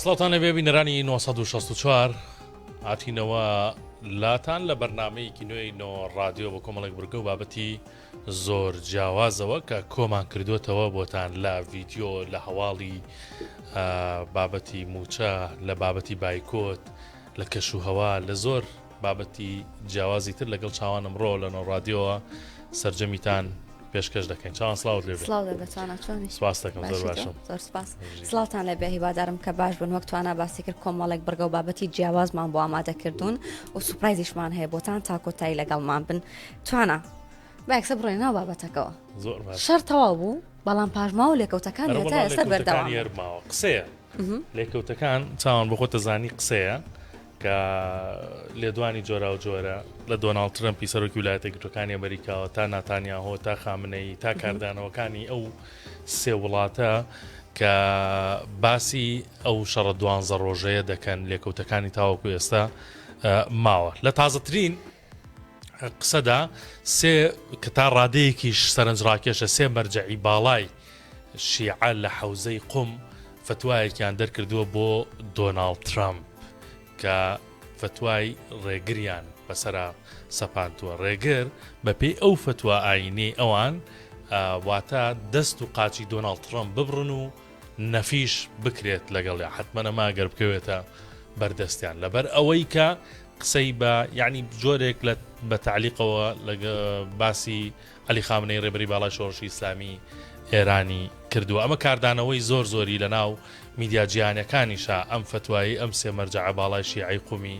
سڵاوتان لەبێ بینەرانی 964 هاتینەوە لاتان لە بەرنمەیەکی نوێی نۆ ڕادیۆ بە کۆمەڵێک برگە و بابەتی زۆر جیاوازەوە کە کۆمان کردوێتەوە بۆتان لە ڤیددیۆ لە هەواڵی بابەتی موچە لە بابەتی بایکۆت لە کەش و هەوا لە زۆر بابەتی جیاوازی تر لەگەڵ چاوان ئەمڕۆ لە نۆڕادیۆوە سەرجەمیتان پێشکەش دەکەین چاوان سڵاوت لێ سڵاو لێ بێتوانە چۆنی سپاس دەکەم زۆر باشم زۆر سپاس سڵاوتان لێ بێ هیوادارم کە باش بن وەک توانا باسی کرد کۆمەڵێک بڕگە و بابەتی جیاوازمان بۆ ئامادە کردوون و سوپرایزیشمان هەیە بۆتان تا کۆتایی لەگەڵمان بن توانا با یەکسەر بڕۆینە ناو بابەتەکەوە زۆر باش شەڕ تەواو بوو بەڵام پاشماوە لێکەوتەکان هەتا ئێستا بەردەوام ماوە قسەیە لێکەوتەکان چاوان بۆ خۆتە زانی قسەیە کە لێدوانی جۆراوجۆرە لە دۆناڵد ترەمپی سەرۆکی ویلایەتە یەکگرتووەکانی ئەمریکاوە تا ناتانیاهۆ تا خامنەیی تا کاردانەوەکانی ئەو سێ وڵاتە کە باسی ئەو شەڕە دوانزە ڕۆژەیە دەکەن لێکەوتەکانی تاوەکو ئێستا ماوە لە تازەترین قسەدا سێ کە تا ڕادەیەکیش سەرنجڕاکێشە سێ مەرجەعی باڵای شیعە لە حەوزەی قوم فتوایەکیان دەرکردووە بۆ دۆناڵد ترەمپ کە فتوای ڕێگریان بەسەرا سەپاندووە ڕێگر بەپێی ئەو فتوا ئاینەی ئەوان واتە دەست و قاچی دۆناڵد ترەمپ ببڕن و نەفیش بکرێت لەگەڵیا حتمما ئەمە گەر بکەوێتە بەردەستیان لەبەر ئەوەی کە قسەی بە یعنی جۆرێک لە بە تعلیقەوە لەگە باسی عەلی خامنەیی ڕێبەری باڵای شۆڕشی ئیسلامی ئێرانی کردووە. ئەمە کاردانەوەی زۆر زۆری لە ناو میدیا جیهانیەکانیشا ئەم فەتوایەی ئەم سێ مەرجەعە باڵای شیعەی قومی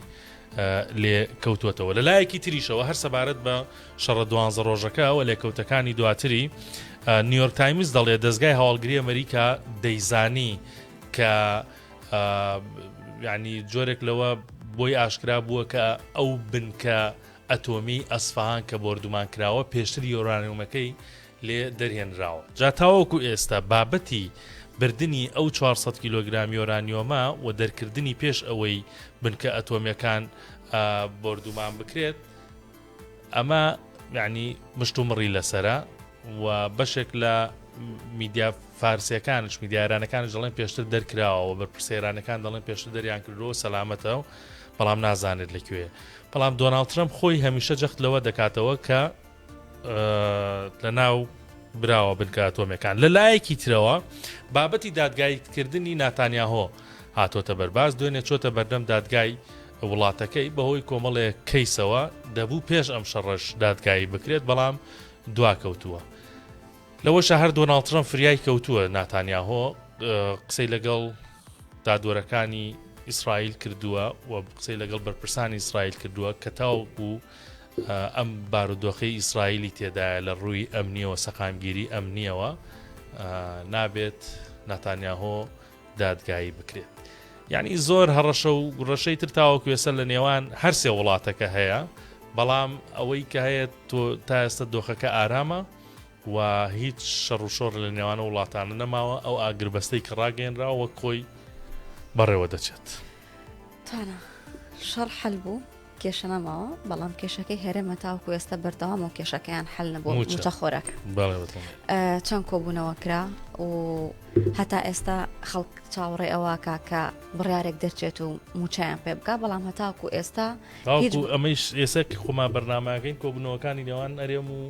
لێ کەوتووەتەوە. لە لایەکی تریشەوە هەر سەبارەت بە شەڕە دوانزە ڕۆژەکە و لێکەوتەکانی دواتری نیویۆرک تایمز دەڵێ دەزگای هەواڵگری ئەمریکا دەیزانی کە یعنی جۆرێک لەوە بۆی ئاشکرا بووە کە ئەو بنکە ئەتۆمی ئەسفەهان کە بۆردومان کراوە پێشتر یۆرانیۆمەکەی لێ دەرهێنراوە. جا تاوەکو ئێستا بابەتی بردنی ئەو 400 کیلۆگرام یۆرانیۆمە و دەرکردنی پێش ئەوەی بنکە ئەتۆمیەکان بۆردومان بکرێت ئەمە یعنی مشتومڕی لەسەرە و بەشێک لە میدیا فارسیەکانش میدیا ئێرانەکانش دەڵێن پێشتر دەرکراوە و بەرپرسە ئێرانەکان دەڵێن پێشتر دەریان کردووە سەلامەتە و بەڵام نازانێت لە کوێ بەڵام دۆناڵد ترەمپ خۆی هەمیشە جەخت لەوە دەکاتەوە کە لە ناو براوە بنکە ئەتۆمیەکان لە لایەکی ترەوە بابەتی دادگایکردنی ناتانیاهۆ هاتۆتە بەرباز دوێنێ چۆتە بەردەم دادگای وڵاتەکەی بەهۆی کۆمەڵێک کەیسەوە دەبوو پێش ئەم شەڕەش دادگایی بکرێت بەڵام دواکەوتووە لەوەشە هەر دۆناڵد ترەمپ فریای کەوتووە ناتانیاهۆ قسەی لەگەڵ دادوەرەکانی ئیسرائیل کردووە و قسەی لەگەڵ بەرپرسانی ئیسرائیل کردووە کە تاوەکو ئەم بارودۆخەی ئیسرائیلی تێدایە لە ڕووی ئەمنیەوە سەقامگیری ئەمنیەوە نابێت ناتانیاهۆ دادگایی بکرێت یعنی زۆر هەڕەشە و گوڕەشەی تر تاوەکو ئێستا لە نێوان هەرسێ وڵاتەکە هەیە بەڵام ئەوەی کە هەیە تۆ تا ئێستا دۆخەکە ئارامە و هیچ شەڕ و شۆڕ لە نێوان ئەو وڵاتانە نەماوە ئەو ئاگربەستەی کە ڕاگەیەنراوە وەک خۆی بەڕێوە دەچێت. تانا شەڕ حەل بوو کێشە نەماوە بەڵام کێشەکەی هەرێمە تاوەکو ئێستا بەردەوامە و کێشەکەیان حەل نەبووە موچە خۆراک چەند کۆبوونەوە کرا و هەتا ئێستا خەڵک چاوەڕێ ئەوەکا کە بڕیارێک دەرچێت و موچەیان پێ بکا بەڵام هەتاکو ئێستا ئەمەیش ئێستا خۆمان بەرنامەکەین کۆبوونەوەکانی نێوان ئەرێم و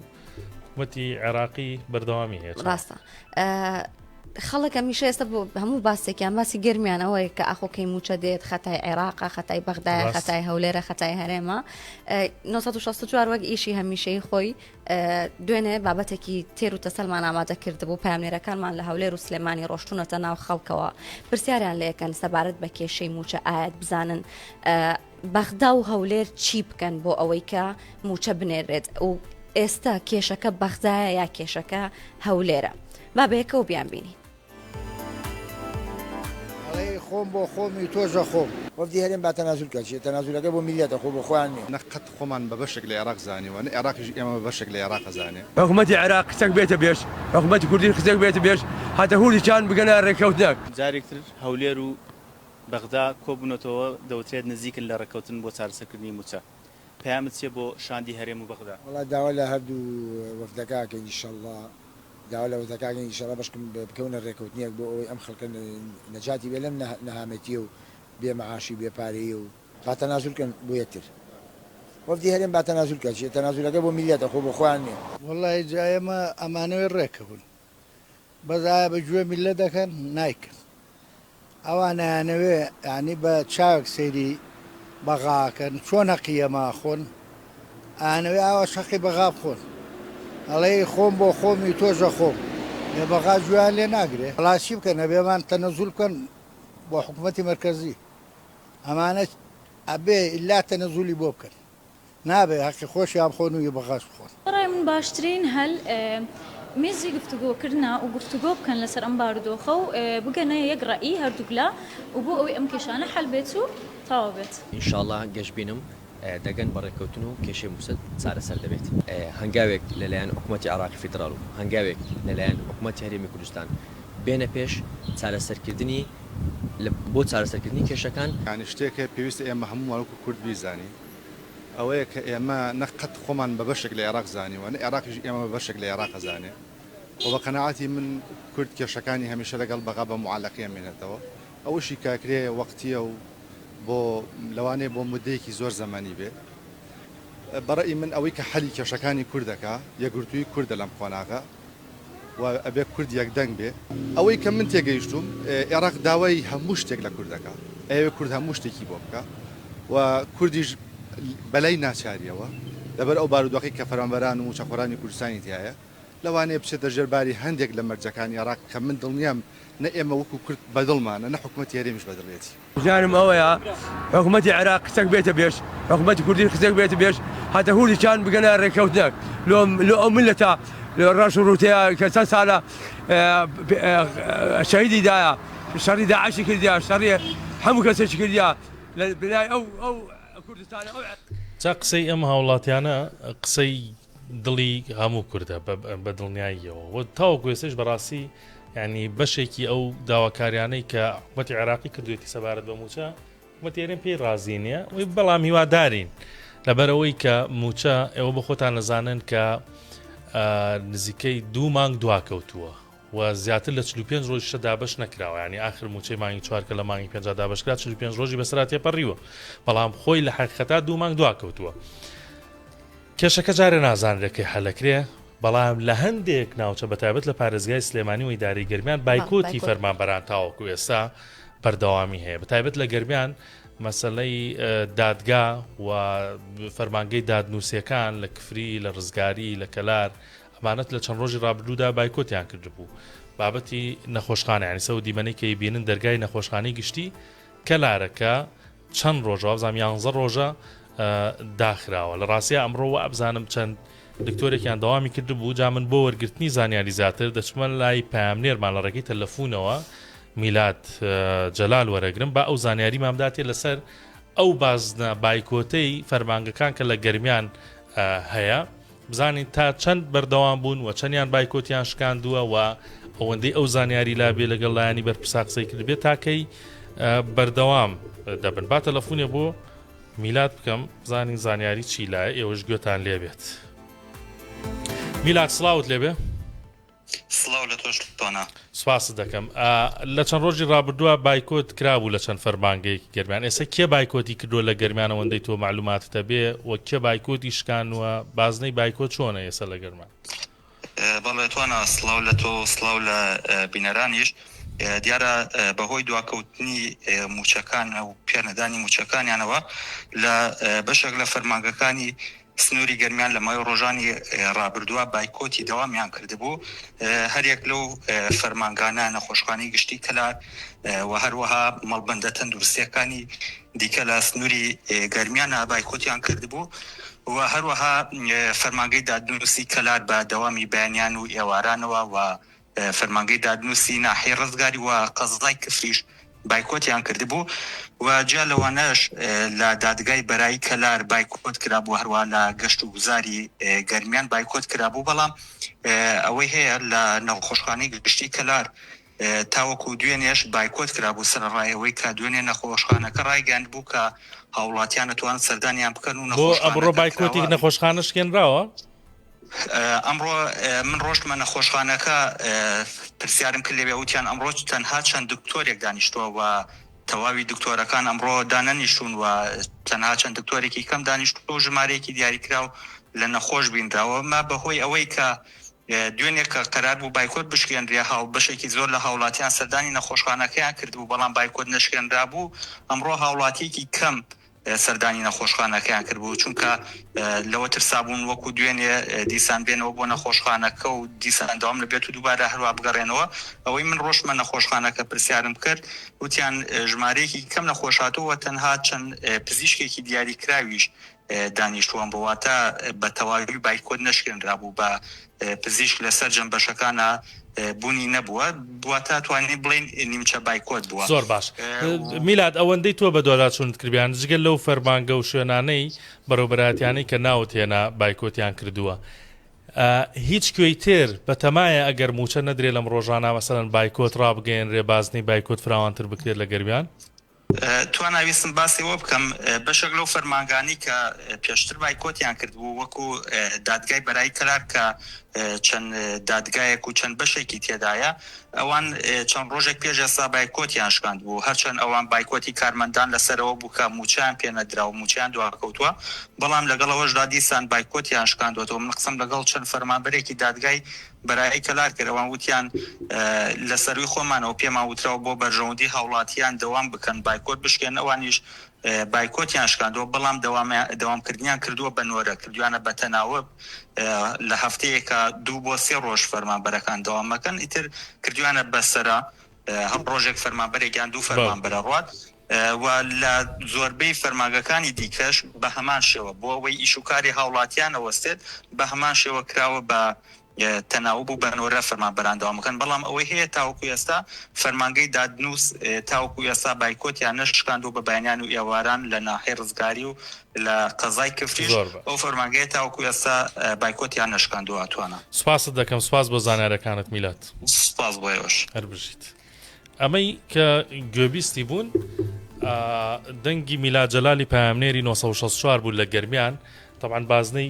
حکومەتی عێراقی بەردەوامی هەیە ڕاستە خەڵک هەمیشە ئێستا بۆ هەموو باسێکیان باسی گەرمیان ئەوەیە کە ئاخۆکەی موچە دێت خەتای عێراقە خەتای بەغدای خەتای هەولێرە خەتای هەرێمە 1964 وەک ئیشی هەمیشەی خۆی دوێنێ بابەتێکی تێر و تەسەلمان ئامادە کردبوو پامنێرەکانمان لە هەولێر و سلێمانی ڕۆشتونەتە ناو خەڵکەوە پرسیاریان لەکەن سەبارەت بە کێشەی موچە ئاەت بزانن بەغدا و هەولێر چی بکەن بۆ ئەوەی کە مووچە بنێرێت و ئێستا کێشەکە بەغدایە یا کێشەکە هەولێرە با بەیەکەوە بیانبینین. ئەڵێی خۆم بۆ خۆمی و تۆش بە خۆم. وەفدی هەرێم با تەنازول کە چیە تەنازولەکە بۆ میللەتە خۆ بۆ خۆیان نیە. نە قەت خۆمان بە بەشێک لە عێراق زانیوە، نە عێراقیش ئێمە بە بەشێک لە عێراق ئەزانێ. حکومەتی عێراق قسەک بێتە پێش، حکومەتی کوردیش قسەک بێتە پێش، هەتا هوردیان بگەنە رێککەوتنەک. جارێکتر هەولێر و بەغدا کۆبوونەتەوە، دەوترێت نزیکن لە ڕێککەوتن بۆ چارەسەرکردنی مووچە. پەیامت چییە بۆ شاندی هەرێم و بەغدا؟ وەڵا داوا لە هەردوو وەفدەکە ئەکەین ئیشەڵڵا. داوا لە وەزەکان ئیشەڵا بەشکم بکەونە رێکەوتنێک بۆ ئەوەی ئەم خەڵکە نەجاتی بێ لەم نەهامەتیە و بێ مەعاشی و بێ پارەیی و با تەنازول کەن بۆ یەکتر وەفدی هەرێم با تەنازول کە چیە تەنازولەکە بۆ میللەتە خۆ بۆ خۆیان نیە. وەڵاهی جا ئێمە ئەمانەوێ ڕێکەون بەس ئایا بە گوێ میللەت دەکەن نایکەن ئەوان ئەیانەوێ یانی بە چاوێک سەیری بەغا ئەکەن چۆن هەقی ئێمە ئەخۆن ئەیانەوێ ئاواش هەقی بەغا بخۆن ئەڵێی خۆم بۆ خۆمی تۆش ئەخۆم ئێ بەغا گوێیان لێ ناگرێ وەڵا چی بکەن ئەبێمان تەنەزول بکەن بۆ حکومەتی مەرکەزی ئەمانە ئەبێ ئیلا تەنەزولی بۆ بکەن نابێ هەقی خۆشیان بخۆن و ی بەغاش بخۆن. بەڕای من باشترین هەل مێزی گفتوگۆکردنە و گفتوگۆ بکەن لەسەر ئەم بارودۆخە و بگەنە یەک ڕەئی هەردووکلا و بۆ ئەوەی ئەم کێشانە حەل بێت و تەواو بێت. ان شاءاللە گەشبینم دەگەن بە ڕێککەوتن و کێشەی موسل چارەسەر دەبێت. هەنگاوێک لەلایەن حکومەتی عێراقی فیدڕاڵ و هەنگاوێک لەلایەن حکومەتی هەرێمی کوردستان بێنە پێش چارەسەرکردنی بۆ چارەسەرکردنی کێشەکان. یانی شتێک هەیە پێویستە ئێمە هەموومان وەکو کورد بیزانین ئەوەیە کە ئێمە نە قەت خۆمان بە بەشێک لە ئێراق زانیوە نە ئێراقیش ئێمە بە بەشێک لە ئێراق ئەزانێ و بە قەناعەتی من کورد کێشەکانی هەمیشە لەگەڵ بەغا بە موعەلەقی ئەمێنێتەوە ئەوەشی کە ئەکرێ وەقتیە و بۆ لەوانەیە بۆ مودەیەکی زۆر زەمەنی بێ بە ڕەئی من ئەوەی کە حەلی کێشەکانی کورد ئەکا یەکگرتوویی کوردە لەم قۆناغە و ئەبێ کورد یەکدەنگ بێ. ئەوەی کە من تێگەیشتووم ئێراق داوای هەموو شتێک لە کورد دەکا، ئەیەوێ کورد هەموو شتێکی بۆ بکا و کوردیش بەلای ناچارییەوە لەبەر ئەو بارودۆخەی کە فەرمانبەران و مووچەخۆرانی کوردستانی تیایە لەوانەیە بچێتە ژێر باری هەندێک لە مەرجەکانی ئێراق کە من دڵنیام نە ئێمە وەکوو کورد بەدڵمانە نە حکومەتی هەرێمیش بەدڵیەتی. ژیانم ئەوەیە حکومەتی عێراق قسەک بێتە بێش حکومەتی کوردی قسەک بێتە بێش هەتە هوردیان بگەنە ڕێککەوتنەک لۆ لۆ ئەو ملەتە ڕەش و ڕووتەیە کە چەند سالە شەهیدی دایە شەڕی داعشی کردیا شەڕی هەموو کەسێکی کردیا لە بنای ئەو ئەو کوردستانە ئەو جا قسەی ئەم هاوڵاتیانە قسەی دڵی هەموو کوردە بە دڵنیاییەوە و تاوەکو ئێستاش بەڕاستی ینی بەشێکی ئەو داواکاریانەی کە حکوومەتی عێراقی کردوێتی سەبارەت بە موچە حکوومەتی هەرێم پێی ڕازی نییە وی بەڵام هیوادارین لەبەرەوەی کە موچە ئێوە بە خۆتان نەزانن کە نزیکەی دوو مانگ دواکەوتووە و زیاتر لە 45 ڕۆژیشە دابەش نەکراوە ینی ئاخر موچەی مانگی چوار کە لە مانگی پێنج دابەشکرا 45 ڕۆژی بەسەرا تێپەڕیوە بەڵام خۆی لە حقیقەتا دوو مانگ دواکەوتووە کێشەکە جارێ نازانرێ کەی حەلەکرێ، بەڵام لە هەندێک ناوچە بەتایبەت لە پارێزگای سلێمانی و ئیدارەی گەرمیان بایکۆتی فەرمانبەران تاوەکو ئێستا بەردەوامی هەیە بەتایبەت لە گەرمیان مەسەلەی دادگا و فەرمانگەی دادنووسەکان لە کفری لە ڕزگاری لە کەلار ئەمانەت لە چەند ڕۆژی ڕابردوودا بایکۆتیان کردبوو بابەتی نەخۆشخانە یانی سەو دیمەنەی کە بینن دەرگای نەخۆشخانەی گشتی کەلارەکە چەند ڕۆژە وابزانم یانزە ڕۆژە داخراوە لە ڕاستیا ئەمڕۆ وابزانم چەند دکتۆرێکیان دەوامی کردبوو جا من بۆ وەرگرتنی زانیاری زیاتر دەچمە لای پامنێرمان لە ڕێگەی تەلەفونەوە میلاد جەلال وەرەگرم با ئەو زانیاریمان بداتێ لەسەر ئەو بازنە بایکۆتەی فەرمانگەکان کە لە گەرمیان هەیە بزانین تا چەند بەردەوام بوون و چەندیان بایکۆتیان شکاندووە و ئەوەندەی ئەو زانیاری لابێ لەگەڵ لایەنی بەرپرسا قسەی کردبێت تاکەی بەردەوام دەبن با تەلەفونێ بۆ میلاد بکەم بزانین زانیاری چی لایە ئێوەش گوێتان لێبێت میلاد سڵاوت لێبێ سڵاو لە تۆش توانا. سپاست دەکەم. لە چەند ڕۆژی ڕابردووە بایکۆت کرابوو لە چەند فەرمانگەیەکی گەرمیان ئێستا کێ بایکۆتی کردووە لە گەرمیان ئەوەندەی تۆ مەعلوماتت هەبێ و کێ بایکۆتی شکانووە بازنەی بایکۆت چۆنە ئێستا لە گەرمان؟ بەڵێ توانا سڵاو لە تۆ و سڵاو لە بینەرانیش. دیارە بەهۆی دواکەوتنی مووچەکان و پێنەدانی مووچەکانیانەوە لە بەشێک لە فەرمانگەکانی سنووری گەرمیان لە ماوەی ڕۆژانی ڕابردووە بایکۆتی دەوامیان کردبوو، هەریەک لەو فەرمانگانە نەخۆشخانەی گشتی کەلار و هەروەها مەڵبەندە تەندروستییەکانی دیکە لە سنووری گەرمیان بایکۆتیان کردبوو و هەروەها فەرمانگەی دادنووسی کەلار بە دەوامی بەیانیان و ئێوارانەوە و فەرمانگەی دادنووسی ناحیەی ڕزگاری و قەزای کفریش بایکۆتیان کردبوو و جیا لەوانەش لە دادگای بەرایی کەلار بایکۆت کرابوو، هەروەها لە گەشتوگوزاری گەرمیان بایکۆت کرابوو، بەڵام ئەوەی هەیە لە نەخۆشخانەی گشتی کەلار تاوەکو دوێنێش بایکۆت کرابوو، سەرەڕای ئەوەی کە دوێنێ نەخۆشخانەکە ڕایگەیاندبوو کە هاوڵاتیان ئەتوانن سەردانیان بکەن و بۆ ئەمڕۆ نەخۆشخانەکە بایکۆتی کراوە. نەخۆشخانە شکێنراوە؟ ئەمڕۆ من ڕۆشتمە نەخۆشخانەکە پرسیارم کرد لەوێ وتیان ئەمڕۆ تەنها چەند دکتۆرێک دانیشتووە و تەواوی دکتۆرەکان ئەمڕۆ دانەنیشتوون و تەنها چەند دکتۆرێکی کەم دانیشتووە و ژمارەیەکی دیاریکراو لە نەخۆش بینراوە مە بەهۆی ئەوەی کە دوێنێ کە قەرار بوو بایکۆت بشکێنرێ هاو بەشێکی زۆر لە هاوڵاتیان سەردانی نەخۆشخانەکەیان کردبوو بەڵام بایکۆت نەشکێنرابوو ئەمڕۆ هاوڵاتیەکی کەم سەردانی نەخۆشخانەکەیان کردبوو، چونکە لەوە ترسابوون وەکو دوێنێ دیسان بێنەوە بۆ نەخۆشخانەکە و دیسان دەوام نەبێت و دووبارە هەروا بگەڕێنەوە. ئەوەی من ڕۆشتمە نەخۆشخانەکە پرسیارم کرد، وتیان ژمارەیەکی کەم نەخۆش هاتووە و تەنها چەند پزیشکێکی دیاریکراویش دانیشتووە، واتە بە تەواوی بایکۆت نەشکێنرابوو، بە پزیشک لە سەرجەم بەشەکانا بوونی نەبووە، واتە توانین بڵێین نیمچە بایکۆت بووە. زۆر باش میلاد ئەوەندەی تۆ بەدواداچوونت کردبیان جگە لەو فەرمانگە و شوێنانەی بەڕێوبەرایەتیانەی کە ناوت هێنا بایکۆتیان کردووە هیچ کوێی تر بەتەمایە ئەگەر مووچە نەدرێ لەم ڕۆژانە مەسەلەن بایکۆت ڕابگەیەنرێ بازنەی بایکۆت فراوانتر بکرێت لە گەرمیان؟ توانا ویستم باسی ئەوە بکەم بەشێک لەو فەرمانگانەی کە پێشتر بایکۆتیان کردبوو وەکو دادگای بەرایی کەلار کە چەند دادگایەک و چەند بەشێکی تێدایە ئەوان چەند ڕۆژێک پێش ئێستا بایکۆتیان شکاندبوو هەرچەند ئەوان بایکۆتی کارمەندان لەسەرەوە بوو کە مووچەیان پێ نەدرا و مووچەیان دواکەوتووە بەڵام لەگەڵ ئەوەشدا دیسان بایکۆتیان شکاندووەتەوە من قسەم لەگەڵ چەند فەرمانبەرێکی دادگای بەرایی کەلار کرد، ئەوان وتیان لە سەرووی خۆمانەوە پێمان وتراوە بۆ بەرژەوەندی هاوڵاتیان دەوام بکەن، بایکۆت بشکێنن، ئەوانیش بایکۆتیان شکاندووە، بەڵام دەوامکردنیان کردووە بە نۆرە، کردویانە بە تەناوب، لە هەفتەیەکا دوو بۆ سێ ڕۆژ فەرمانبەرەکان دەوام ئەکەن، ئیتر کردویانە بە سەرا، هەر ڕۆژێک فەرمانبەرێک یان دوو فەرمانبەر ئەڕوات و لە زۆربەی فەرمانگەکانی دیکەش بە هەمان شێوە بۆ ئەوەی ئیش و کاری هاوڵاتیان نەوەستێت بە هەمان شێوە کراوە بە تەناوب و بە نۆرە فەرمانبەران دەوام بکەن، بەڵام ئەوەی هەیە تاوەکو ئێستا فەرمانگەی دادنووس تاوەکو ئێستا بایکۆتیان نەشکاندووە بە بەیانیان و ئێواران لە ناحیەی ڕزگاری و لە قەزای کفریش ئەو فەرمانگەیە تاوەکو ئێستا بایکۆتیان نەشکاندووە توانا. سوپاست دەکەم سوپاس بۆ زانیارەکانت میلاد. سوپاس بۆ ئێوەش. هەر بژیت. ئەمەی کە گوێبیستی بوون دەنگی میلاد جەلالی پەیامنێری 964 بوو لە گەرمیان تەبعەن بازنەی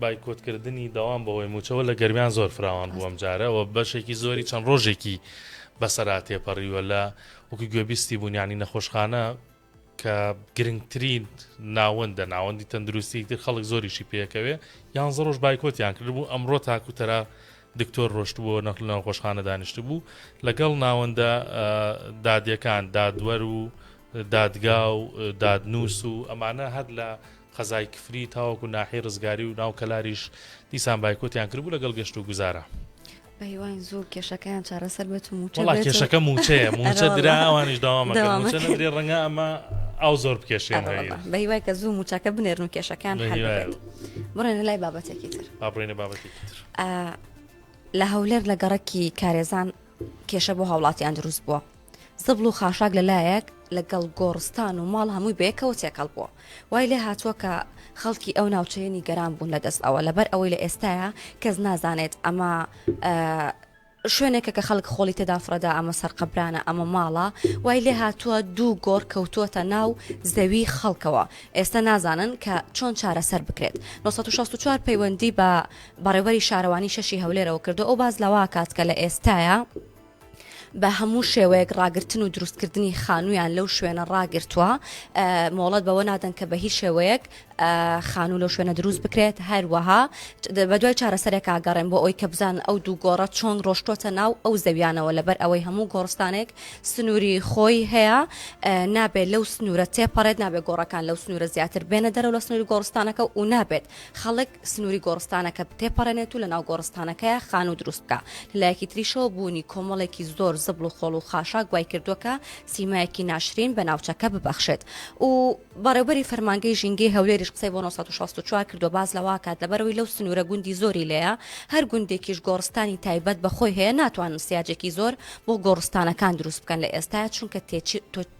بایکۆتکردنی دەوام بەهۆی موچەوە لە گەرمیان زۆر فراوان بوو ئەم جارە و بەشێکی زۆری چەند ڕۆژێکی بەسەرا تێپەڕیوە لە وەکو گوێبیستی بوون یانی نەخۆشخانە کە گرنگترین ناوەندە ناوەندی تەندروستی تر خەڵک زۆریشی پێکەوێ یانزە ڕۆژ بایکۆتیان کردبوو ئەمڕۆ تاکو تەرا دکتۆر ڕۆشتبووە نەخل نەخۆشخانە دانیشتبوو لەگەڵ ناوەندە دادیەکان دادوەر و دادگا و دادنووس و ئەمانە هەر لە قەزای کفری تاوەکو ناحیەی ڕزگاری و ناو کەلاریش دیسان بایکۆتیان کردبوو لەگەڵ گەشت و گوزارە. بەهیواین زوو کێشەکەیان چارەسەر بێت و مووچە وەڵا کێشەکە مووچەیە مووچە درا ئەوانیش داوام مووچە نەدرێ ڕەنگە ئەمە ئاو زۆر بکێشێن بەهیوای کە زوو مووچەکە بنێرن و کێشەکان حل بێت بڕێنە لای بابەتێکی تر با بڕێنە بابەتێکی تر لە هەولێر لە گەڕەکی کارێزان کێشە بۆ هاوڵاتیان دروست بووە زبڵ و خاشاک لە لایەک لەگەڵ گۆڕستان و ماڵ هەمووی بەیەکەوە تێکەڵ بووە وای لێ هاتووە کە خەڵکی ئەو ناوچەیە نیگەران بوون لە دەست ئەوە لەبەر ئەوەی لە ئێستایا کەس نازانێت ئەمە شوێنێکە کە خەڵک خۆڵی تێدا فڕەدا ئەمە سەرقەبرانە ئەمە ماڵە وای لێ هاتووە دوو گۆڕ کەوتووەتە ناو زەوی خەڵکەوە ئێستا نازانن کە چۆن چارەسەر بکرێت 964 پەیوەندی بە بەڕێوەری شارەوانی شەشی هەولێرەوە کردو ئەو باز لەوا کات کە لە ئێستایا بە هەموو شێوەیەک ڕاگرتن و دروستکردنی خانوویان لەو شوێنە ڕاگرتووە، مۆڵەت بەوە نادەن کە بە هیچ شێوەیەک خانوو لەو شوێنە دروست بکرێت، هەروەها بەدوای چارەسەرێکا گەڕێن بۆ ئەوەی کە بزانن ئەو دوو گۆڕە چۆن ڕۆشتۆتە ناو ئەو زەویانەوە، لەبەر ئەوەی هەموو گۆڕستانێک سنووری خۆی هەیە، نابێت لەو سنوورە تێپەڕێت، نابێت گۆڕەکان لەو سنوورە زیاتر بێنە دەرەوە لە سنووری گۆڕستانەکە و نابێت خەڵک سنووری گۆڕستانەکە تێپەڕێنێت و لەناو گۆڕستانەکەیا خانوو دروست بکا. لە لایەکی تریشەوە بوونی کۆمەڵێکی زۆر زبڵ و خۆڵ و خاشاک وای کردووە کە سیمایەکی ناشرین بە ناوچەکە ببەخشێت و بەڕێوبەری فەرمانگەی ژینگەی هەولێریش قسەی بۆ 964 کردووە باس لەوە کات لەبەرئەوەی لەو سنوورە گوندی زۆری لێیە هەر گوندێکیش گۆڕستانی تایبەت بە خۆی هەیە ناتوانن سیاجێکی زۆر بۆ گۆڕستانەکان دروست بکەن لە ئێستایا چونکە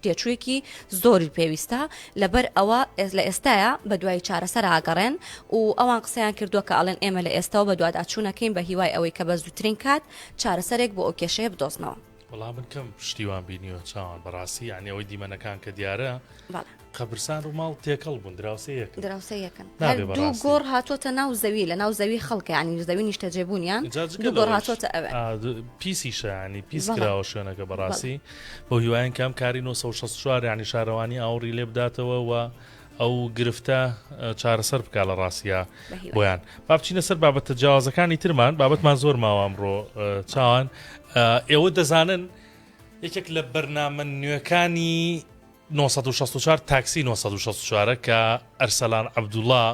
تێچوویەکی زۆری پێویستە لەبەر ئەوە لە ئێستایا بەدوای چارەسەرا ئەگەڕێن و ئەوان قسەیان کردووە کە ئەڵێن ئێمە لە ئێستاوە بەدواداچوونەکەین بە هیوای ئەوەی کە بە زووترین کات چارەسەرێک بۆ ئەو کێشەیە بدۆزنەوە. وەڵا من کەم شتی وام بینیوە چاوان بەڕاستی یعنی ئەوەی دیمەنەکان کە دیارە بەڵێ. قەبرسان و ماڵ تێکەڵ بوون دراوسێ یەکن دراوسێ یەکن نابێ هەر دوو بەڕاستی. گۆڕ هاتۆتە ناو زەوی لە ناو زەوی خەڵکە یعنی زەوی نیشتەجێبوونیان جا جگە دوو گۆڕ لەوەیش، هاتۆتە ئەوێ ئا، د- پیسیشە ینی پیس بەڵێ. کراوە شوێنەکە بەڕاستی بەو هیوایەن کە ئەم کاری 964 یعنی شارەوانی ئاوڕی لێ بداتەوە و ئەو گرفتە چارەسەر بکا لە ڕاستیا بۆیان. با بچینە سەر بابەتە جیاوازەکانی ترمان بابەتمان زۆر ماوە ئەمڕۆ چاوان ئێوە دەزانن یەکێک لە بەرنامە نوێکانی 964 تاکسی 964 کە ئەرسەلان عەبدوڵا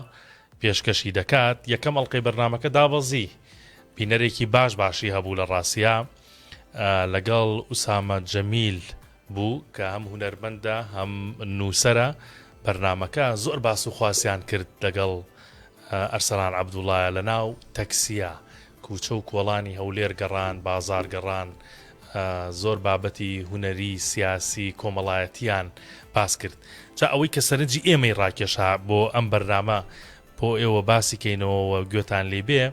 پێشکەشی دەکات یەکەم ئەڵلقەی بەرنمەکە دابەزی بینەرێکی باش باشی هەبوو لە ڕاستیا لەگەڵ ئوسامە جەمیل بوو کە هەم هونەرمەندە هەم نووسەرە بەرنامەکە زۆر باس و خواسیان کرد لەگەڵ ئەرسەلان عەبدوڵایە لە ناو تەکسیە کوچە و کۆڵانی هەولێر گەڕان بازار گەڕان زۆر بابەتی هونەری سیاسی کۆمەڵایەتیان باس کرد جا ئەوەی کە سەرنجی ئێمەی ڕاکێشا بۆ ئەم بەرنامە بۆ ئێوە باسی کەینەوە و گوێتان لێ بێ،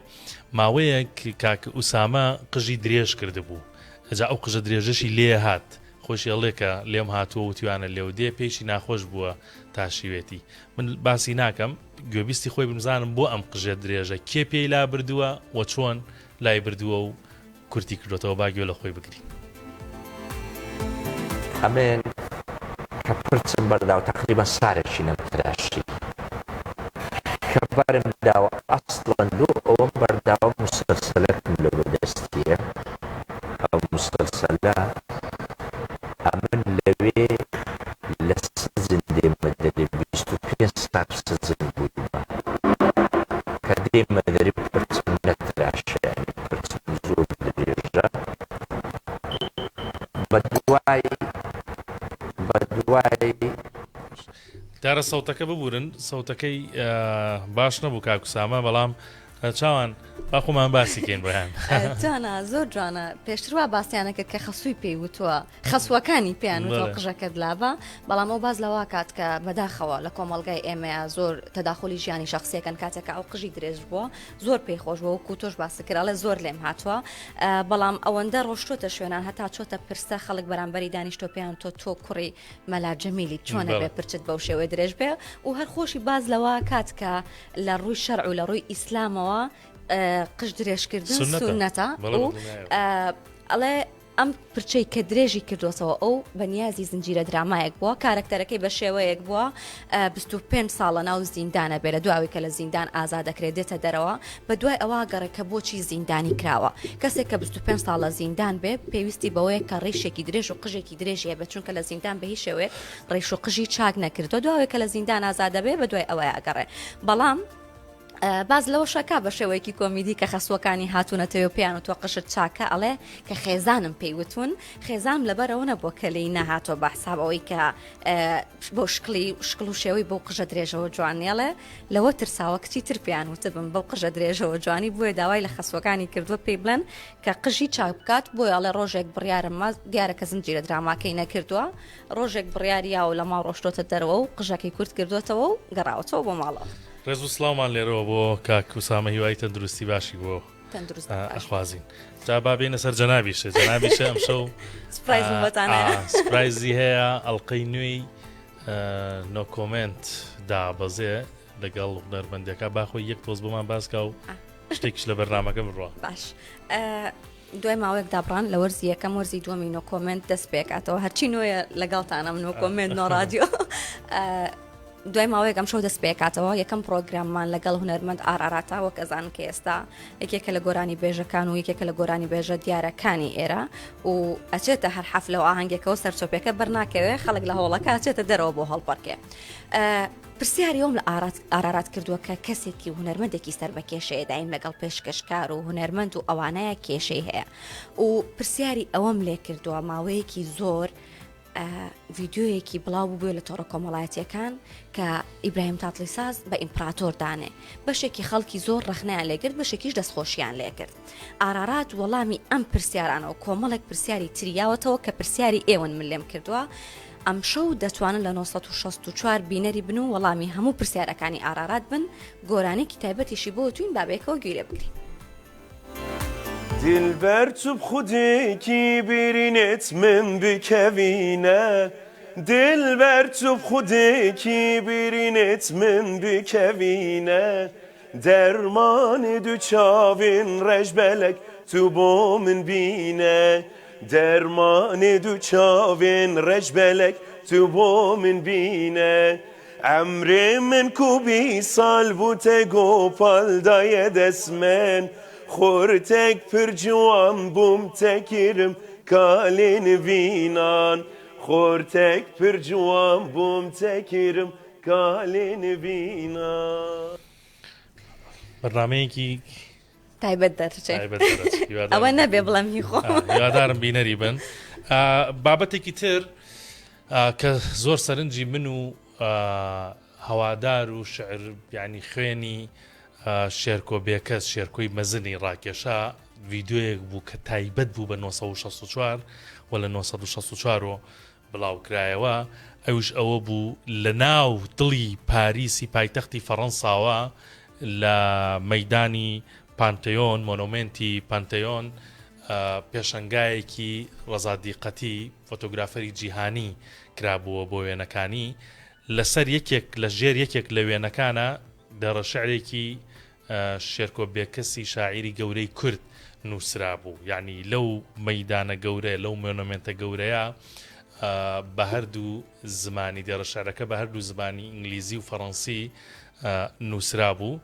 ماوەیەک کاک ئوسامە قژی درێژ کردبوو، ئەجا ئەو قژە درێژەشی لێ هات، خۆیشی ئەڵێ کە لێم هاتووە وتویانە لێو دێ، پێیشی ناخۆش بووە تاشیوێتی. من باسی ناکەم، گوێبیستی خۆی بن بزانم بۆ ئەم قژە درێژە کێ پێی لابردووە و چۆن لای بردووە و کورتی کردۆتەوە با گوێ لە خۆی بگرین. ئەمن کە پرچم بەرداوە تەقریبەن سارێکی نەمتراشی کە بەرم داوە ئەسڵەن لۆ ئەوەم بەرداوە موسەلسەلەکم لۆ بەدەستیە ئەو موسەلسەلە ئەمن لەوێ لە سجن دێمە دەرێ 25 سال سجن بوویمە کە دێمە دەرێ پرچم نەتراشە یانی پرچم زۆر درێژە بەدوای بەدوای. دیارە سەوتەکە ببورن سەوتەکەی باش نەبوو کاک ئوسامە بەڵام چاوان با خۆمان باسی کەین بۆیان. جوانە زۆر جوانە پێشتر وا باسیانە کرد کە خەسووی پێی وتووە خەسووەکانی پێیان وتووە قژەکەت لابە بەڵام ئەو باس لەوە کات کە بەداخەوە لە کۆمەڵگای ئێمەیە زۆر تەداخلی ژیانی شخصیەکەن کاتێکە ئەو قژی درێژ بووە زۆر پێی خۆش بووە وەکو تۆش باست کرد ئەڵێ زۆر لێم هاتووە بەڵام ئەوەندە ڕۆشتۆتە شوێنان هەتا چۆتە پرسە خەڵک بەرامبەری دانیشتۆ پێیان تۆ تۆ کوڕی مەلا جەمیلی چۆنە بێ پرچت بەو شێوەی درێژ بێ و هەر خۆشی باز لەوە کات کە لە ڕووی شەرع و لە ڕووی ئیسلامەوە قژ درێژکردن سونەتە و ئەڵێ ئەم پرچەی کە درێژی کردۆتەوە ئەو بە نیازی زنجیرە درامایەک بووە، کارەکتەرەکەی بە شێوەیەک بووە 25 ساڵ لە ناو زیندانە بێ لە دواوی کە لە زیندان ئازاد دەکرێت دێتە دەرەوە بە دوای ئەوە گەڕێ کە بۆچی زیندانی کراوە کەسێک کە 25 ساڵ لە زیندان بێ پێویستی بەوەیە کە ڕیشێکی درێژ و قژێکی درێژی هەبێت چونکە لە زیندان بە هیچ شێوەیەک ڕیش و قژی چاک نەکردووە دواوێک کە لە زیندان ئازاد دەبێ بە دوای ئەوەیە ئەگەڕێ بەڵام باس لەوەشەکا بە شێوەیەکی کۆمیدی کە خەسووەکانی هاتوونەتەوە و پێیان وتووە قژت چاکە ئەڵێ کە خێزانم پێی وتون خێزانم لەبەرەوە نەبووە کە لێی نەهاتووە بە حساب ئەوەی کە بۆ شکڵی شکڵ و شێوەی بەو قژە درێژەوە جوانیەڵێ لەوە ترساوە کچی تر پێیان وتبم بەو قژە درێژەوە جوانی بۆیە داوای لە خەسووەکانی کردووە پێی بڵێن کە قژی چاک بکات بۆیە ئەڵێ ڕۆژێک بڕیارم ما دیارە کە زنجیرە دراماکەی نەکردووە ڕۆژێک بڕیاری یاوە لە ماڵ ڕۆشتۆتە دەرەوە و قژەکەی کورت کردووەتەوە و گەڕاوەتەوە بۆ ماڵەوە. ڕێز و سڵاومان لێرەوە بۆ کاک ئوسامە هیوای تەندروستی باشی بۆ ئەخوازین جا با بێینە سەر جەنابیشێ جەنابیشێ ئەمشەو سپرایزم بۆتان هەیە. سپرایزی هەیە ئەڵلقەی نوێی نۆ کۆمنت دابەزێ لەگەڵ هونەرمەندەکە باخۆی یەک تۆز بۆمان باسکا و شتێکیش لە بەرنمەکە بڕە باش دوای ماوەیەک دابڕان لە وەرزی یەکەم وەرزی دووەمی نۆ کۆمێنت دەست پێکاتەوە هەرچی نوێیە لەگەڵتانم نۆ کۆمێنت نۆ ڕادیۆ دوای ماوەیەک ئەم شەو دەست پێکاتەوە یەکەم پرۆگراممان لەگەڵ هونەرمەند ئاراراتا وەک ئەزان کە ئێستا یەکێکە لە گۆرانی بێژەکان و یەکێکە لە گۆرانی بێژە دیارەکانی ئێرە و ئەچێتە هەر حەفلە و ئاهەنگێکەوە سەرچۆپێکە بەرناکەوێ خەڵک لە هۆڵەکە ئەچێتە دەرەوە بۆ هەڵپەڕکێ. پرسیاری ئەوم لە ئارارات کردووە کە کەسێکی و هونەرمەندێکی سەر بە کێشەیە دایم لەگەڵ پێشکەشکار و هونەرمەند و ئەوانەیە کێشەی هەیە و پرسیاری ئەوەم لێ کردووە ماوەیەکی زۆر ڤیددیویەکی بڵاو بوو لە تۆڕە کۆمەڵایەتیەکان کە ئیبراهیم تاتلیساز بە ئیمپراتۆر دانێ بەشێکی خەڵکی زۆر ڕەخنیان لێگرت بەشێکیش دەستخۆشیان لێکرد ئارارات وەڵامی ئەم پرسیارانەوە کۆمەڵێک پرسیاری تریاوەتەوە کە پرسیاری ئێوەن من لێم کردووە ئەمشەو دەتوانن لە 964 بینەری بن و وەڵامی هەموو پرسیارەکانی ئارارات بن، گۆرانیەکی تایبەتیشی بۆ وتوین با بەیەکەوە گوێی لێ بگرین. Dilber tu bi xwedê birînêt min bikevîne Dilber tu bi xwedê birînêt min bikevîne Dermanê du çavên reşbelek tu bo min bîne Dermanê du çavên reşbelek tu bo min bîne Emrê min ku bî sal bû te gopal daye dest min Xortek pir ciwan bûm te kirim kalê nivînan Xortek pir ciwan bûm te kirim kalê nivînan. بەرنامەیەکی تایبەت دەرچێ ئەوە نەبێ بڵێم هی خۆم هیوادارم بینەری بن بابەتێکی تر کە زۆر سەرنجی من و هەوادار و شعر یعنی خوێنی شێرکۆ بێکەس شێرکۆی مەزنی ڕاکێشا ڤیددیویەک بوو کە تایبەت بوو بە 964 و لە 964 بڵاوکرایەوە، ئەویش ئەوە بوو لە ناو دڵی پاریسی پایتەختی فەڕەنساوە لە مەیدانی پانتێۆن، مۆنۆمێنتی پانتێۆن، پێشەنگایەکی ڕەزا دیقەتی فۆتۆگرافەری جیهانی کرابووە بۆ وێنەکانی، لەسەر یەکێک لە ژێر یەکێک لە وێنەکانە دێڕە شعرێکی شێرکۆ بێکەسی شاعیری گەورەی کورد نووسرابوو یعنی لەو مەیدانە گەورەیە لەو مۆنۆمێنتە گەورەیە بە هەردوو زمانی دێڕە شعرەکە بە هەردوو زمانی ئینگلیزی و فەڕەنسی نووسرابوو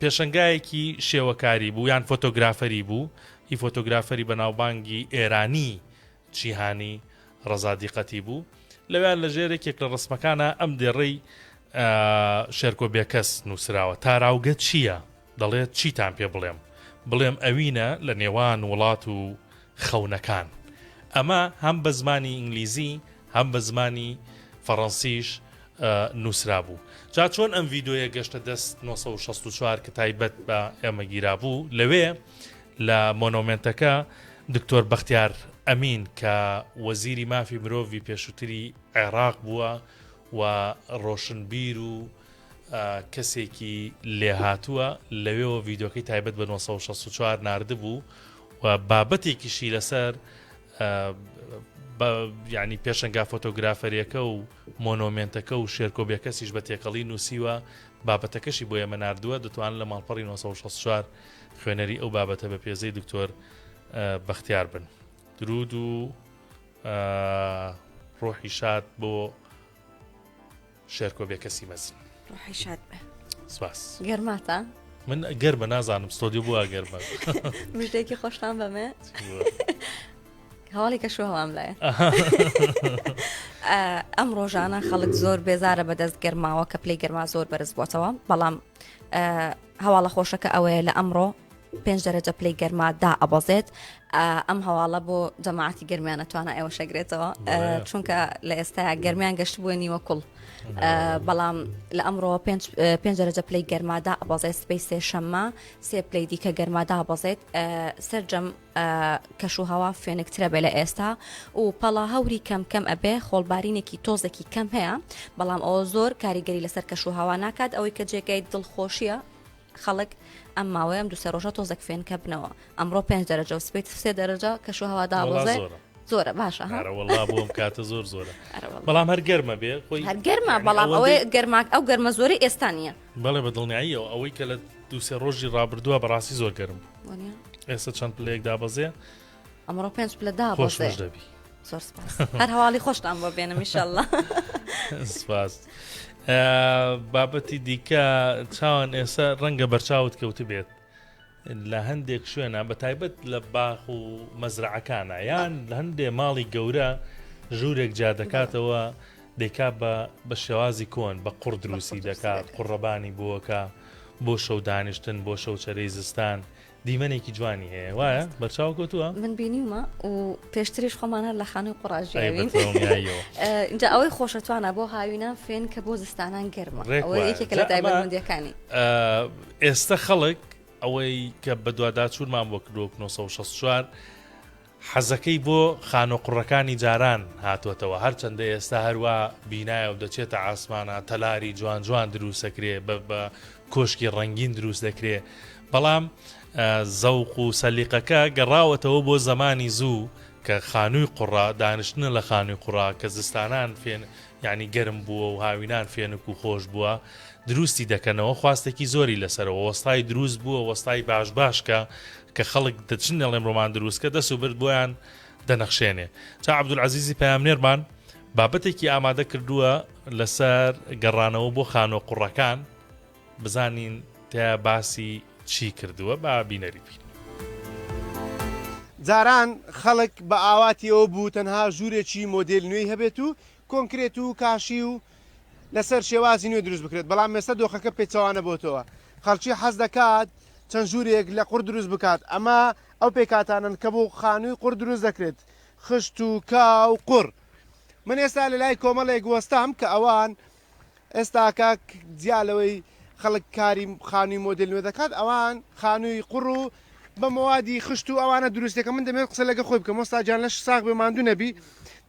پێشەنگایەکی شێوەکاری بوو یان فۆتۆگرافەری بوو ئی فۆتۆگرافەری بەناوبانگی ئێرانی جیهانی ڕەزا دیقەتی بوو لەویان لە ژێر یەکێک لە ڕسمەکانە ئەم دێڕەی شێرکۆ بێکەس نووسراوە تاراوگە چییە؟ دەڵێت چیتان پێ بڵێم بڵێم ئەوینە لە نێوان وڵات و خەونەکان ئەمە هەم بە زمانی ئینگلیزی هەم بە زمانی فەڕەنسیش نووسرابوو جا چۆن ئەم ڤیدۆیە گەشتە دەست 964 کە تایبەت بە ئێمە گیرابوو لەوێ لە مۆنۆمێنتەکە دکتۆر بەختیار ئەمین کە وەزیری مافی مرۆڤی پێشووتری عێراق بووە و ڕۆشنبیر و کەسێکی لێهاتووە لەوێەوە ڤیدۆکەی تایبەت بە 964 ناردبوو و بابەتێکیشی لەسەر ینی پێشنگا فۆتۆگرافەریەکە و مۆنۆمێنتەکە و شێرکۆ بێکەسیش بە تێکەڵی نووسیوە بابەتەکەشی بۆ ئێمە نردووە دەتوان لە ماڵپەڕی 964 خوێنەری ئەو بابەتە بە پێزەی دکتۆر بەختیار بن درود و ڕۆحی شاد بۆ شێرکۆ بێکەسی مەزن ڕۆحی شاد بێ سپاس گەرماتە من گەرمە نازانم ستۆدیو بووە گەرمە مژدێکی خۆشتان بەمێ هەواڵی کەش و هەوام لایە ئەم ڕۆژانە خەڵک زۆر بێزارە بەدەست گەرماوە کە پلەی گەرما زۆر بەرز بووەتەوە بەڵام هەواڵە خۆشەکە ئەوەیە لە ئەمڕۆ پێنج دەرەجە پلەی گەرما دا ئەبەزێت ئەم هەواڵە بۆ جەماعەتی گەرمیانە توانا ئێوە شەگرێتەوە چونکە لە ئێستا گەرمیان گەشت بووە نیوە کوڵ بەڵام لە ئەمڕۆ پێنج دەرەجە پلەی گەرمادا ئەبەزێت سبەی سێشەممە سێ پلەی دیکە گەرمادا بەزێت سەرجەم کەش و هەوا فێنکترە بێ لە ئێستا و پەڵا هەوری کەم کەم ئەبێ خۆڵبارینێکی تۆزێکی کەم هەیە بەڵام ئەوە زۆر کاریگەری لەسەر کەش و هەوا ناکات ئەوەی کە جێگای دڵخۆشیە خەڵک ئەم ماوەیە ئەم دوسێ ڕۆژە تۆزێک فێنکە بنەوە ئەمڕۆ پێنج دەرەجە و سبەی سێ دەرەجە کەش و هەوا دابەزێ زۆرە باشە ها؟ ئەرە وەڵا بۆ ئەم کاتە زۆر زۆرە بەڵام هەر گەرمە بێ خۆی هەر گەرمە بەڵام ئەوەی گەرماک ئەو گەرمە زۆری ئێستا نییە بەڵێ بە دڵنیاییەوە ئەوەی کە لە دووسێ ڕۆژی ڕابردووە بەڕاستی زۆر گەرم بوو ئێستا چەند پلەیەک دابەزێ ئەمڕۆ پێنج پلە دابەزێ دەبی زۆر سپاس هەر هەواڵی خۆشتان بۆ بێنم ئیشەڵڵا سپاس بابەتی دیکە چاوان ئێستا ڕەنگە بەرچاوت کەوت بێت لە هەندێک شوێنە بە تایبەت لە باخ و مەزرعەکانە یان لە هەندێ ماڵی گەورە ژوورێک جیا دەکاتەوە دەیکا بە بە شێوازی کۆن بە قوڕ دروستی دەکات قوڕەبانی بۆکە بۆ شەو دانیشتن بۆ شەوچەرەی زستان دیمەنێکی جوانی هەیە وایە بەرچاو کەوتووە من بینیومە و پێشتریش خۆمان هەر لە خانووی قوڕا ژیاوین اینجا ئەوەی خۆشەتوانە بۆ هاوینان فێن کە بۆ زستانان گەرمە ئەوە یەکێکە لە تایبەتمەندیەکانی ئێستا خەڵک ئەوەی کە بەدواداچوونمان بۆ کردووە 964. حەزەکەی بۆ خانوە قوڕەکانی جاران هاتوەتەوە هەرچەندە ئێستا هەروا بینایە و دەچێتە عاسمانە تەلاری جوان جوان دروستەکرێ بە بە کۆشکی ڕەنگین دروست دەکرێ بەڵام زەوق و سەلیقەکە گەڕاوەتەوە بۆ زەمانی زوو کە خانووی قوڕە دانیشتنە لە خانووی قوڕە کە زستانان فێن یعنی گەرم بووە و هاوینان فێنک و خۆش بووە دروستی دەکەنەوە خواستێکی زۆری لەسەرەوە وەستای دروست بووە وەستای باش باش کە کە خەڵک دەچن دەڵێن ڕۆمان دروستکە دەست و برد بۆیان دەنەخشێنێ چا عەبدولعەزیزی پەیامنێرمان بابەتێکی ئامادە کردووە لەسەر گەڕانەوە بۆ خانۆ قوڕەکان بزانین تیا باسی چی کردووە با بینەری بین. جاران خەڵک بە ئاواتی ئەوە بوو تەنها ژوورێکی مۆدێل نوێی هەبێت و کۆنکرێت و کاشی و لەسەر شێوازی نوێ دروست بکرێت، بەڵام ئێستا دۆخەکە پێچەوانە بۆتەوە، خەڵکی حەز دەکات چەند ژوورێک لە قوڕ دروست بکات، ئەمە ئەو پێکهاتانەن کە بۆ خانووی قوڕ دروست دەکرێت، خشت و کا و قوڕ. من ئێستا لە لای کۆمەڵێک وەستام کە ئەوان ئێستاکە جیا لەوەی خەڵک کاری خانووی مۆدێل نوێ دەکات، ئەوان خانووی قوڕ و بە مەوادی خشت و ئەوانە دروست دەکەن. من دەمەوێت قسە لەگەڵ خۆی بکەم. وەستا گیان لەشت ساغ بێ ماندوو نەبی،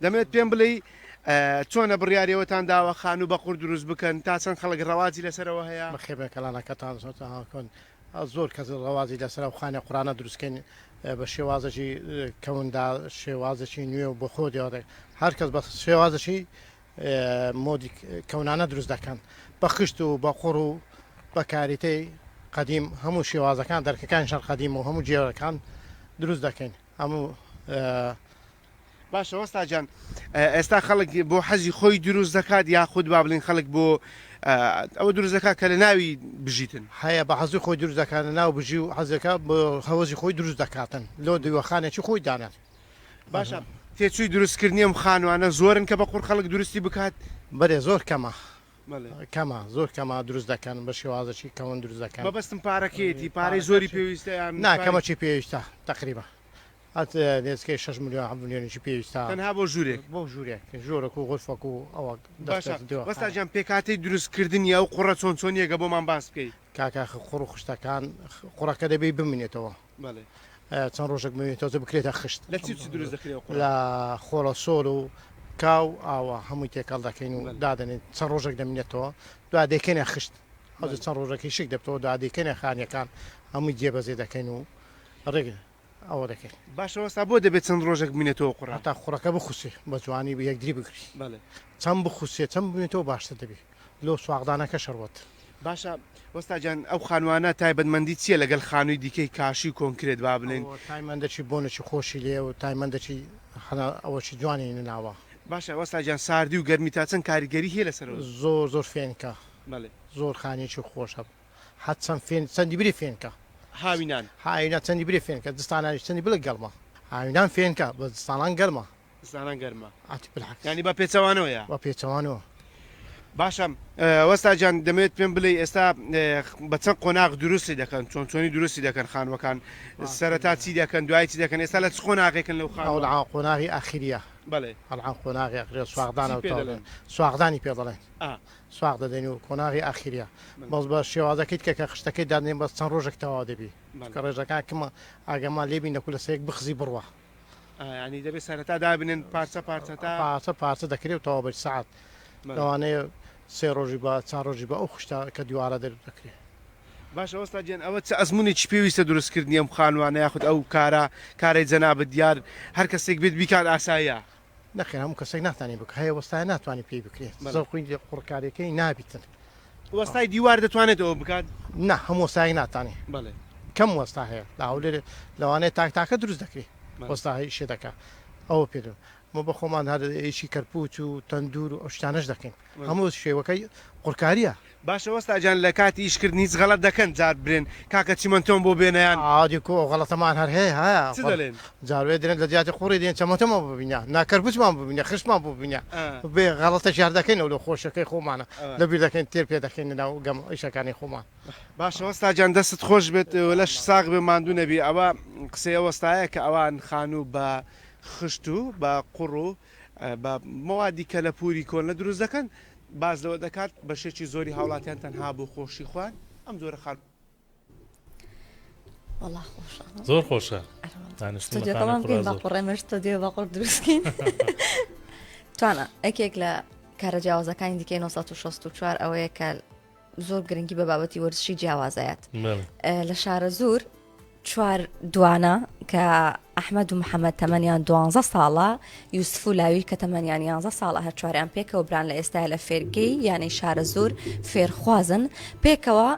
دەمەوێت پێم بڵێی چۆنە بڕیاری ئەوەتان داوە خانوو بە قوڕ دروست بکەن؟ تا چەند خەڵک ڕەواجی لەسەرەوە هەیە؟ بەخێر بێن کەناڵەکەتان زۆر کەس ڕەواجی لەسەرە و خانە قوڕانە دروست کەین بە شێوازێکی کەوندا شێوازێکی نوێ و بۆ خۆ دێوە هەر کەس بە شێوازێکی مۆدی کەونانە دروست دەکەن بە خشت و بە قوڕ و بە کاریتەی قەدیم هەموو شێوازەکان دەرکەکان شەر قەدیم و هەموو جێرەکان دروست دەکەین هەموو باشە وەستا جان ئێستا خەڵک بۆ حەزی خۆی دروست دەکات یاخود با بڵین خەڵک بۆ ئەوە دروست دەکات کە لە ناوی بژیتن؟ هەیە بە حەزی خۆی دروست دەکات لە ناو بژی و حەزەکە بۆ هەوەزی خۆی دروست دەکاتن لۆ دیوەخانێکی خۆی دانات. باشە تێچووی دروستکردنی ئەم خانوانە زۆرن کە بە قوڕ خەڵک دروستی بکات؟ بەرێ زۆر کەمە کەمە زۆر کەمە دروست دەکەن بە شێوازەکی کەون دروست دەکەن. مەبەستم پارەکەیەتی پارەی زۆری پێویستە یان نا کەمەکی پێویستە تەقریبا هەت نێزکەی شەش ملیۆن حەفت ملیۆنێکی پێویستە. تەنها بۆ ژوورێک؟ بۆ ژوورێک ژوورەک و غورفەک و ئەوە باشە وەستا گیان پێکهاتەی دروست کردنی ئەو قوڕە چۆن چۆنیە گە بۆمان باس بکەی؟ کاکە ئاخر قوڕ و خشتەکان قوڕەکە دەبێی بمینێتەوە بەڵێ چەند ڕۆژێک بمێنێتەوە جا بکرێتە خشت. لە چی و چی دروست دەکرێ ئەو قوڕە؟ لە خۆڵە سۆل و کا و ئاوە هەمووی تێکەڵ دەکەین و دادەنێین چەند ڕۆژێک دەمینێتەوە دوای دەیکەینە خشت ئەوجا چەند ڕۆژێکی شک دەبتەوە دوای دەیکەینە خانیەکان هەمووی جێبەجێ دەکەین و ڕێک ئەوە دەکەین. باشە وەستا بۆ دەبێت چەند ڕۆژێک بمینێتەوە قوڕە؟ هەتا قوڕەکە بخوسێ بە جوانی بە یەکدری بگری. بەڵێ. چەند بخوسێ چەند بمینێتەوە باشتر دەبی لۆ سواقدانەکە شەروەت. باشە وەستا گیان ئەو خانوانە تایبەتمەندی چیە لەگەل خانووی دیکەی کاشی و کۆنکرێت با بلێین؟ ئەوە تایمەندەکی بۆنێکی خۆشی لێیە و تایمەندەکی هەنا ئەوەکی جوانی ناوە. باشە وەستا گیان ساردی و گەرمی تا چەند کاریگەری هەیە لەسەر ئەو؟ زۆر زۆر فێنکە. بەڵێ. زۆر خانیەکی خۆشە. حەد چەند فێن چەندی برێ فێنکە. هاوینان. هاوینان چەندی برێ فێنکە زستانانیش چەندی بڵێ گەرمە. هاوینان فێنکە بەس زستانان گەرمە. زستانان گەرمە. ئەتی بالعکس. یانی بە پێچەوانەوەیە. بە پێچەوانەوە. باشە وەستا گیان دەمەوێت پێم بڵێی ئێستا بە چەند قۆناغ دروستی دەکەن چۆن چۆنی دروستی دەکەن خانوەکان سەرەتا چی دەکەن دوای چی دەکەن ئێستا لە چ قۆناغێکن لەو خانوە؟ ئەوڵعان قۆناغی ئاخیریە. بەڵێ. ئەڵعان قۆناغی ئاخیریە سواغدانە چی پێ دەڵێن؟ سواغدانی پێ دەڵێن. ئا. سواق دەدەین و قۆناغی ئاخیریە بەس بە شێوازەکەی تکە کە خشتەکەی دادنێن بەس چەند ڕۆژێک تەواو دەبی چونکە ڕێژەکان کمە ئاگامان لێبی نەکو لەسەر یەک بخزی بڕوا. یانی دەبێ سەرەتا دابنێن پارچە پارچە تا پارچە پارچە دەکرێ و تەواو بە سەعات لەوانەیە سێ ڕۆژی بە چار ڕۆژی بە ئەو خشتە کە دیوارە دەر دەکرێ. باشە وەستا گیان ئەوە چ ئەزموونێکی پێویستە دروست کردنی ئەم خانوانە یاخود ئەو کارە کارەی جەنابت دیار هەر کەسێک بێت بیکات ئاساییە؟ نەخێر هەموو کەسێک ناتانی بک هەیە وەستایە ناتوانانی پێی بکرێت زەوقی لێ قوڕکاریەکەی نابیتن. وەستای دیوار دەتوانێت ئەوە بکات؟ نا هەموو وەستایەک ناتانێ بەڵێ. کەم وەستا هەیە لە هەولێر لەوانەیە تاک تاکە دروست دەکرێ وەستا هەیە ئیشێ دەکا ئەوە پێ دو مە بە خۆمان هەر ئیشی کەرپوچ و تەندور و ئەو شتانەش دەکەین هەموو شێوەکەی قوڕکاریە. باشە وەستا جان لە کاتی ئیش کردن هیچ غەڵەت دەکەن جار برێن کاکە چیمەنتۆم بۆ بێنە یان. ئادی کو ئەو غەڵەتەمان هەر هەیە هەیە چ دەلێن؟ جار وێ درێن لە جیاتی قوڕی دێن چەمەنتۆمان بۆ ببینە نا کەرپوچمان بۆ ببینە خشتمان بۆ ببینە بێ غەڵەتەش هەر دەکەین ئەو لە خۆشەکەی خۆمانە لە بیر دەکەین تێر پێ دەکەین لە ناو گەم ئیشەکانی خۆمان. باشە وەستا جان دەستت خۆش بێت لەش ساغ بێ ماندوو نەبی ئەوە قسەی ئەو وەستایە کە ئەوان خانوو بە خشت و بە قوڕ و بە مەوادی کەلەپوری کۆنە دروست دەکەن باس لەوە دەکات، بەشێکی زۆری هاوڵاتیان تەنها بۆ خۆشی خۆیان ئەم جۆرە خانووانە. وەڵا خۆشە زۆر خۆشە دانیشتن لە ستۆدیۆکەمان خانەی بکەین قوڕا بە زۆر. قوڕ ئێمەش ستۆدیۆ بە قوڕ دروستکەین توانا یەکێک لە کارە جیاوازەکانی دیکەی 964 ئەوەیە کە زۆر گرنگی بە بابەتی وەرزشی جیاوازایەت بەڵێ. لە شارە زور چوار دوانە کە ئەحمەد و محەممەد تەمەنیان دوانزە ساڵە یوسف و لاوی کە تەمەنیان یانزە ساڵە هەر چواریان پێکەوە بران لە ئێستا لە فێرگەی یانەی شارە زور فێرخوازن پێکەوە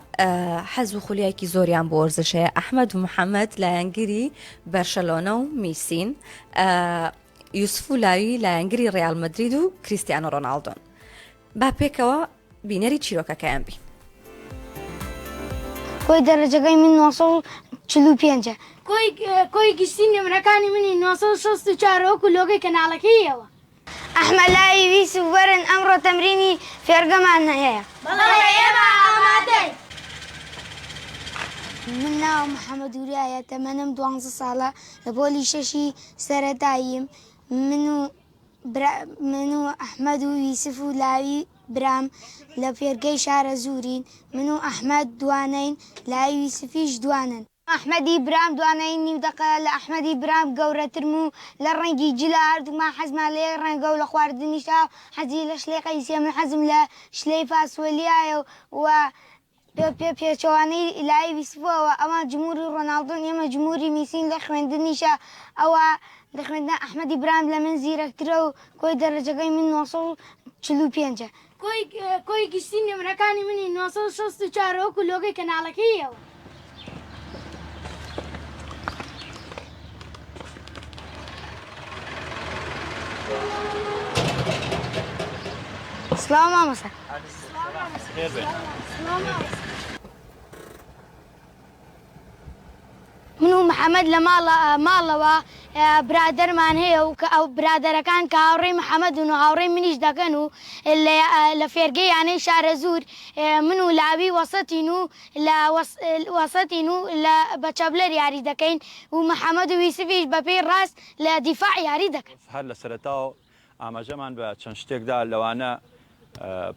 حەز و خولیایەکی زۆریان بۆ وەرزش هەیە ئەحمەد و محەممەد لایەنگری بەرشەلۆنە و میسین یوسف و لاوی لایەنگری ڕیال مەدرید و کریستیانۆ ڕۆناڵدۆن با پێکەوە بینەری چیرۆکەکەیان بین. کۆی دەرەجەکەی من 945 ە. کۆی کۆی گشتی نمرەکانی منی 964 وەکو لۆگەی کەناڵەکەی ئێوە. ئەحمە لاوی ویسف وەرن ئەمڕۆ تەمرینی فێرگەمان هەیە. بەڵێ ئێمە ئامادەین. من ناوم محەمەد وریایە تەمەنم دوانزە ساڵە لە پۆلی شەشی سەرەتاییم من و برا من و ئەحمەد و یوسف و لاوی برام لە فێرگەی شارەزوورین، من و ئەحمەد دوانەین، لاوی یوسفیش دوانەن. ئەحمەدی برام دوانەین، نیو دەقە لە ئەحمەدی برام گەورەترم و لە ڕەنگی جلە، هەردووکمان حەزمان لە یەک ڕەنگە و لە خواردنیشدا حەزی لە شلەی قەیسیە، من حەزم لە شلەی فاسۆلیایە و پێ پێچەوانەی لای ویسفەوە ئەوان جموری ڕۆناڵدۆن ئێمە جموری میسین لە خوێندنیشا ئەوە لە خوێندنا ئەحمەدی برام لە من زیرەکترە و کۆی دەرەجەکەی من 945 ە. کۆی کۆی گشتی نمرەکانی منی 964 وەکو لۆگەی کەناڵەکەی ئێوە. سڵاو مامۆستا. من و محەمەد لە ماڵەوە برادەرمان هەیە و کە ئەو برادەرەکان کە هاوڕێی محەمەدن و هاوڕێی منیش دەکەن و لە فێرگەی یانەی شارەزوور من و لاوی وەسەتین و لە وەسەتین و لە بە چەبلەر یاری دەکەین و محەمەد و یوسفیش بە پێی ڕاست لە دیفاع یاری دەکەن. هەر لە سەرەتاوە ئاماژەمان بە چەند شتێک دا، لەوانە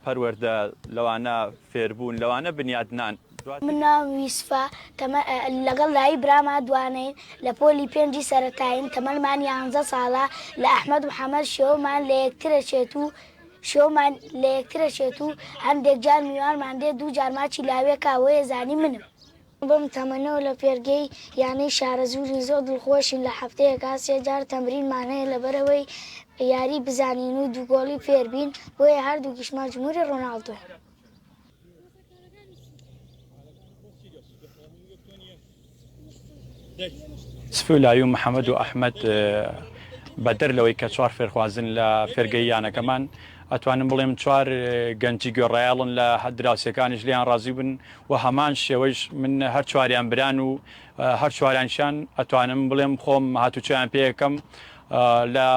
پەروەردە، لەوانە فێربوون، لەوانە بنیادنان. دواتر. من ناوم یوسفە، تەمە لەگەڵ دایی براما دوانەین، لە پۆلی پێنجی سەرەتایین، تەمەنمان یانزە ساڵە، لە ئەحمەد محەمەد شێوەمان لە یەکترەچێت و شێوەمان لە یەکترەچێت و هەندێک جار میوانمان دێت دوو جار ماچی لاوێکا وەیە زانی منم. بەم تەمەنەوە لە فێرگەی یانەی شارەزوورین زۆر دڵخۆشین لە هەفتەیەکا سێ جار تەمرینمان هەیە لەبەرئەوەی یاری بزانین و دوو گۆڵی فێربین بۆیە هەردووکیشمان جمهوری ڕۆناڵدۆین. سفی و لاوی و محەمەد و ئەحمەد بەدەر لەوەی کە چوار فێرخوازن لە فێرگەی یانەکەمان ئەتوانم بڵێم چوار گەنجی گوێڕایەڵن لە دراوسێکانیش لێیان ڕازی بن و هەمان شێوەیش من هەر چواریان بران و هەر چواریانشیان ئەتوانم بڵێم خۆم هاتوچۆیان پێ ئەکەم لە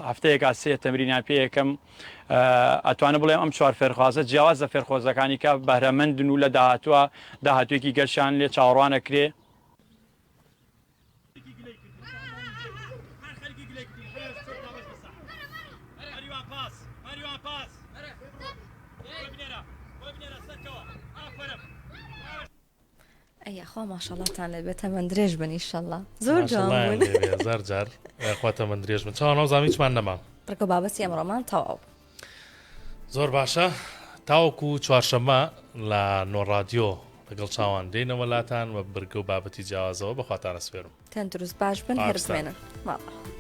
هەفتەیەکا سێ تەمرینیان پێ ئەکەم ئەتوانم بڵێم ئەم چوار فێرخوازە جیاواز لە فێرخوازەکانی کە بەهرەمەندن و لە داهاتووە داهاتوویەکی گەشیان لێ چاوەڕوان ئەکرێ. ئەی یاخوا ماشەڵاتان لێبێ تەمەن درێژ بن ئیشەڵا زۆر جوان بوون هەزار جار یاخوا تەمەن درێژ بن چاوە ناوزانم هیچمان نەما ڕکە بابەتی ئەمڕۆمان تەواو زۆر باشە تاوەکو چوارشەممە لە نۆڕادیۆ لەگەڵ چاوان دێنەوە لاتان و برگە و بابەتی جیاوازەوە بەخواتانە سپێرم تەندروست باش بن هەر بمێنن ماڵە.